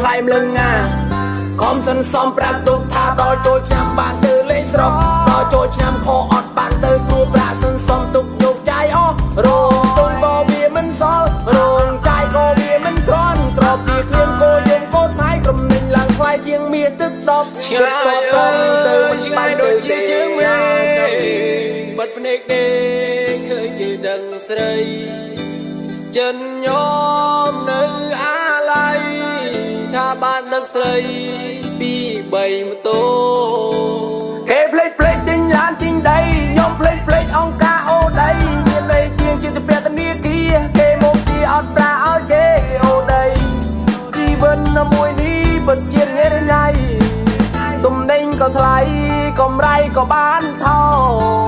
ថ្លៃម្លឹងណា ខំសិនសំប្រាក់ទុកថាដល់ចូលឆ្នាំបានទៅលេងស្រុក ដល់ចូលឆ្នាំខអត់បានទៅ ព្រោះប្រាក់សន្សំទុកយកចាយអស់ រោងទុំក៏វាមិនសល់ រោងចាយក៏វាមិនទ្រាន់ ក្របពីគ្លៀងគោយើងគោថ្លៃ ក្រុមនិញឡើងថ្លៃជាងមាសទឹកដប់ ឆ្ងាយអើយឆ្ងាយដូចជាជើងមេ បាត់ភ្នែកដេកឃើញគេដឹងស្រី ចិនញោមនៅអាឡ័យថាបានដឹកស្រីពីបីម៉ូតូ គេភ្លេចភ្លេចទិញឡានទិញដី ខ្ញុំភ្លេចភ្លេចអង្គការអូដី មានលេខជាងជាពាក់ធនាគារ គេមកជាអត់ប្រាឲ្យគេអូដី ជីវិតមួយនេះពិតជាងរញ៉ៃ ទំនិញក៏ថ្លៃ កម្រៃក៏បានថោ